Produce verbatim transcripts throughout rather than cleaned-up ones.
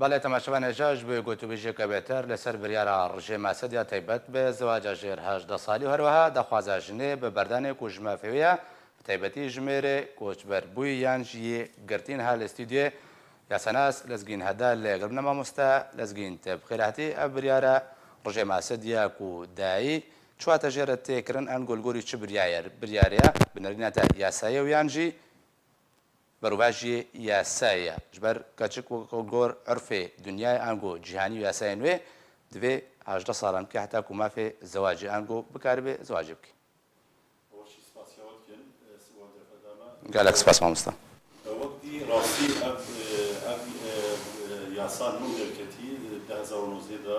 Belê, temaşevanê hêja, ji bo gotûbêjiyeke bêhtir li ser biryara Rojê Mesed ya taybet bi zewaca jêr hejdeh salî û her wiha daxwaza jinê bi berdanê ku ji mafê wê ye, bi taybetî ji mêrê koçberbûyî yan jî yê girtî niha li stûdyoyê yasanas Lezgîn Heda li gel me ne. Mamoste Lezgîn, te bi xêr hatî. Ev biryara Rojê Mesed ya ku dayî çi wate jê re tê kirin, ango li gorî çi biryar-, biryarê ye, bi nerîna te yasayê ye û yan jî berovajiyê yasayê ye. Ji ber keçik wek gor urfê dinyayê ango cîhanî û yasayên wê, divê hejdeh salan bike heta ku mafê zewacê ango bikaribe zewacê bike. Weşî spasiya we dikin, e, siwa derfeta me. Gelek spas mamosta. E, wek dî rastî ev, e, ev, e, e, yasa nû derketî, e, du hezar û nozdeh de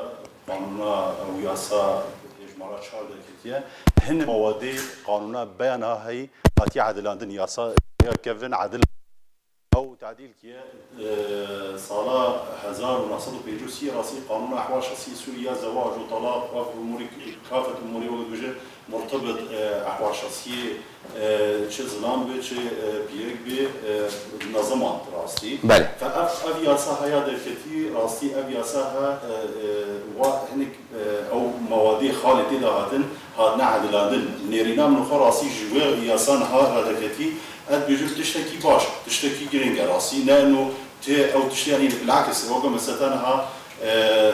qanûna ew yasa hêjmara çar derketiye. Hin mawadê qanûna beyan ha heyî hatiye edilandin. Yasa ya kevin edil. Ew tadîl kiye, e, sala hezar û neh sed û pêncî û sê rastî qanûna ehwal şexsî Sûriye, zewac û talaq, ev umûrî, kafet umûrî wek dibêje, murtebit, e, ehwal şexsiyê, e, çi zilam be, çi, e, pîrek be, e, nezimand rastî. Belê. Fe ev, ev yasa heya derketî, rastî ev yasa he, e, e, wa hinek, e, ew mawadê xalê tê de hatin, hatine edilandin. Nêrîna min xwe rastî ji wê yasa niha re derketî, ez dibêjim tiştekî baş, tiştekî girîng e rastî. Ne ino tê ew tiştê, yanî bilakis, weke mesela niha, e,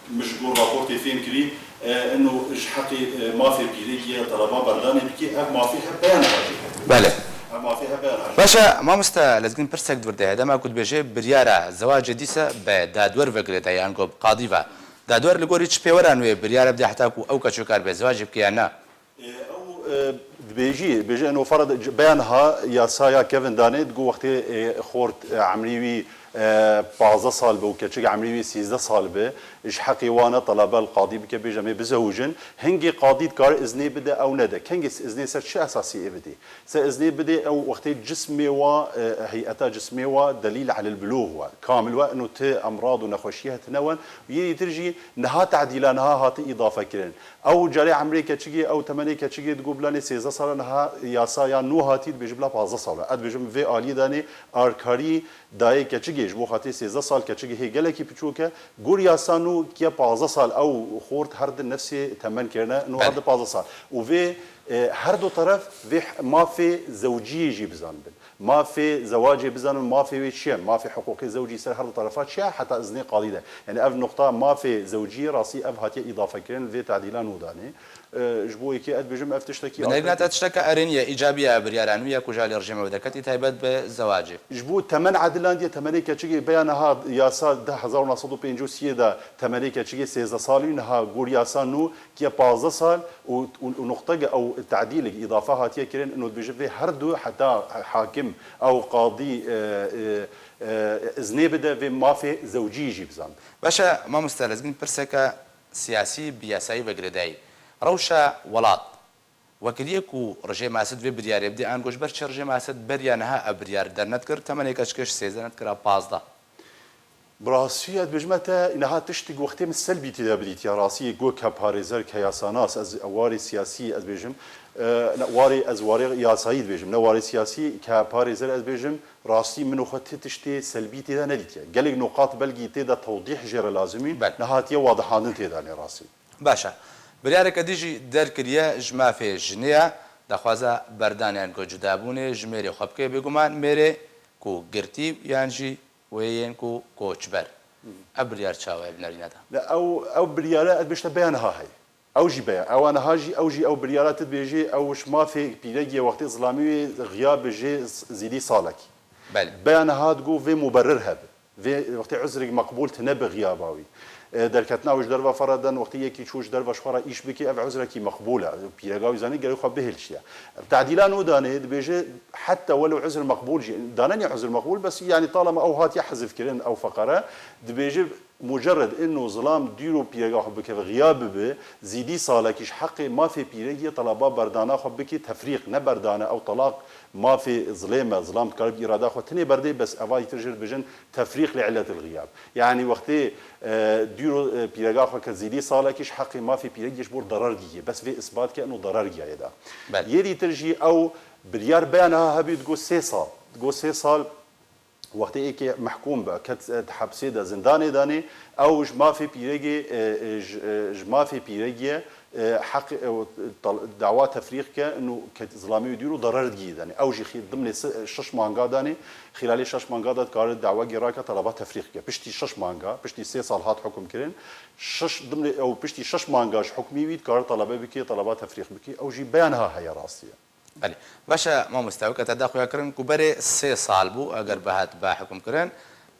Min ji gor raportê fêm kirî, e, ino ji heqê, e, mafê pîrekî ye, teleba berdanê bikî, ev mafê hebe ya niha jî hebe. Belê. Ev mafê hebe ya niha jî. Baş e, mamoste Lezgîn, pirsek di vir de heye. Dema ku dibêje biryara zewacê dîse bi dadwer ve girêdaye, yan go bi qadî ve. Dadwer li gorî çi pêweran wê biryara bide heta ku ew keç karibe zewacê bike ya na? E, ew, e, dibêjî, dibêje, eno fara de, c-, beyan ha yasaya kevin danê, digo wextê, e, xort, e, emrî wî, e, pazdeh sal be û keçik emrî wî sîzdeh sal be, ji heqê wan e telebe li qadî bike, bêje, em ê bizewicin. Hingê qadî dikare iznê bide, ew nede. Kengê iznê ser çi esasî ê bidê? Se iznê bidê, ew wextê cismê wa, e, heyeta cismê wa delîl elel bilûg we, kamil we, ino ti emrad û nexweşiyê hetine wen, û yê dîtir jî niha tedîla niha hate îdafe kirin. Ew carê emrê keçikê, ew temenê keçikê digo bilanê sêzdeh sal e, niha yasa ya nû hatî dibêje bila pazdeh sal e. Ez dibêjim vê aliyê danê arkarî dayê keçikê, ji bo xatirê sêzdeh sal keçikê hê gelekî piçûk e, gor yasa nû kiye pazdeh sal, ew xort her di nefsê temen kirine, nû her Belê. di pazdeh sal. Û vê, e, her du teref vê mafê zewciyê jî bizanibin. Mafê zewacê bizanibin, mafê wê çi ye? Mafê hiqûqê zewcî ser her du terefa çi ye? Heta iznê qadî de. Yani ev nuqta mafê zewciyê rastî ev hatiye îdafe kirin vê tedîla nû danê. E, ji bo yekê ez dibêjim ev tiştekî Bi nerîna te tişteke erênî ye, îcabî ye, biryara nû ye ku ji alî rejîma wê derketî taybet bi zewacê. Ji bo temen edilandiye, temenê keçikê beya niha yasa di hezar û neh sed û pêncî û sê de temenê keçikê sêzdeh salî, niha gor yasa nû kiye pazdeh sal û, û, û nuqteke ew tedîlik îdafe hatiye kirin, ino dibêje vê her du heta hakim ew qadî, e, e, e, iznê bide vê mafê zewcî jî bizanibin. Baş e, mamoste Lezgîn, pirseke siyasî bi yasayî ve girêdayî. Rewşa welat wekiliye ku Rejê Mesed vê biryarê bidê, ango ji ber çi Rejê Mesed beriya niha ev biryar dernedkir, temenê keçikê ji sêzdeh nedkira pazdeh? Bi rastî ez dibêjime te niha tiştik wextê min selbî tê de bidîtiye rastî, go ke parêzer, ke yasanas, ez warê siyasî ez dibêjim, e, ne, warê, ez warê yasayî dibêjim, ne warê siyasî, ke parêzer ez dibêjim, rastî min û xwe ti tiştê selbî tê de nedîtiye. Gelek nuqat belkî tê de tewdîh jê re lazim in, Belê. nehatiye wadihandin tê de nê rastî. Baş e. Biryareke dî jî derkiriye ji mafê jinê ye, daxwaza berdanê yan ku cudabûnê ji mêrê xwe bike, bêguman mêrê ku girtî yan jî wê yên ku koçber. Ev biryar çawa ye bi nerîna te? Ne, ew, ew biryare ez bêjte beya niha heye. Ew jî beya. Ewa niha jî, ew jî ew biryara tu dibêjî, ew ji mafê pîregî ye wextê zilamî wê xiya bi jê z-, zîdî salekî. Belê. Beya niha digo vê muberir hebe. Vê wextê uzrek meqbûl tine bi xiyaba wî. E, derketina wî ji derve fere den, wextê yekî çû ji derve ji xwe re îş bike, ev uzrekî meqbûl e. Pîrega wî zanî gerek xwe bihêlşiye. Tedîla nû danê, dibêje heta welo uzr meqbûl jî, danenî uzr meqbûl, bes yanî talema ew hatiye hezifkirin, ew feqere, dibêje mucerred ino zilam dûro pîrega xwe bikeve, xiya bibe, zîdî salekî ji heqê mafê pîregî ye, teleba berdana xwe bike, tefrîq ne berdane, ew telaq mafê zilêm e, zilam dikare bi îrada xwe tinê berdê, bes eva îtir jê dibêjin tefrîq li illetil xiyab. Yanî wextê, e, dûro, e, pîrega xwe ke zîdî salekî ji heqê mafê pîregî ji bo derer giye. Bes vê isbat ke ino derer giyaye da. Belê. Yê dîtir jî ew biryar beya niha hebî digo sê sal. Digo sê sal Wextê êkê mehkûm be, ket, e, di hepsê de, zindanê de ne, ew ji mafê pîregê, e, e, ji, e, ji mafê pîregê ye, e, heq, e, tal-, dawa tefrîq ke, û ket zilamê wî dûr û darer digî de ne. Ew jî xî-, dimlê se-, şeş manga de ne, xîlalê şeş manga de dikare dawa gêra ke talaba tefrîq ke. Piştî şeş manga, piştî sê sal hat hukm kirin, şeş, dimlê ew piştî şeş manga ji hukmî wî dikare talebe bike, talaba tefrîq bike. Ew jî beyaniha heye rastî ye. Belê. Baş e, mamoste, weke te daxuya kirin ku berê sê sal bû, eger bihat be hukmkirin,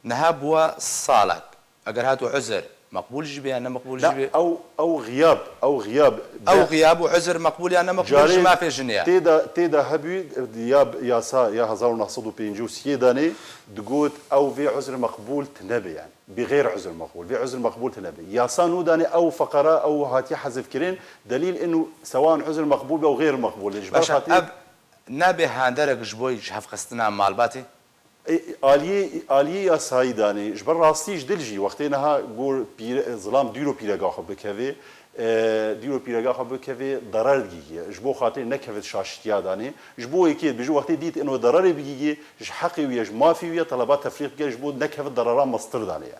niha bûye salek. Eger hat û uzr, meqbûl jî bê ya ne meqbûl jî bê? Ew, ew xiyab, ew xiyab. Ew xiyab û uzr meqbûl ya ne meqbûl ji mafê jinê ye? Tê de, tê de hebû, ya yasa ya hezar û neh sed û pêncî û sê de ne, digot ew vê uzr meqbûl tine be yani. Bi xeyr uzr meqbûl. Vê uzr meqbûl tine be. Yasa nû dane ew feqara ew hatiye hezif kirin. Delîl inu sewan uzr meqbûl be û xeyr meqbûl. Ji ber Baş e, xatir ev nabe handerek ji bo ji hevxistina malbatê? E, aliyê, aliyê yasayî dane. Ji ber rastî ji dil jî wextê niha gor pîre, zilam dûro pîrega xwe bikeve, e, dûro pîrega xwe bikeve, darer digihîye. Ji bo xatirê nekeve şaşitiya dane. Ji bo yekê dibêje wextê dît ino darerê bigihîye, ji heqê wî ye, ji mafê wî ye, teleba tefrîq bike, ji bo nekeve darera mestir dane ye.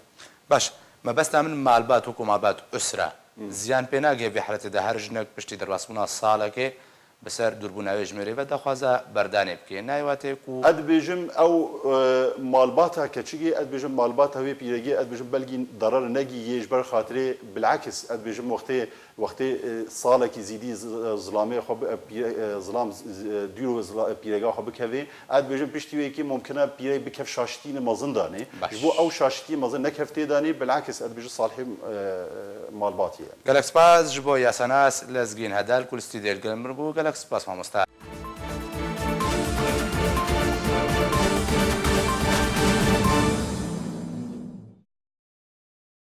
Baş, mebesta min malbat wekû malbat usre. Ziyan pê nagihê vê haletê de her jinek piştî derbasbûna salekê bi ser dûrbûna wê jimêrê ve daxwaza berdanê bike. Nayê watê ku Ez dibêjim ew, e, malbata keçikê, ez dibêjim malbata wê pîregê, ez dibêjim belkî darer negihîye ji ber xatirê bilakis, ez dibêjim wextê, wextê, e, salekî zîdî z-, zilamê xwe bi, e, pîre-, e, zilam z-, z-, e, dûro zila-, pîrega xwe bikevê, ez dibêjim piştî wê yekê mumkin e pîrek bikev şaşitîne mezin danê. Baş. Ji bo ew şaşitî mezin nekev tê danê, bilakis ez dibêjim salihê, e, malbatî ye. Gelek spas ji bo yasanas Lezgîn Hedal ku li stûdyoyê li gel min bû. Gelek spas mamoste.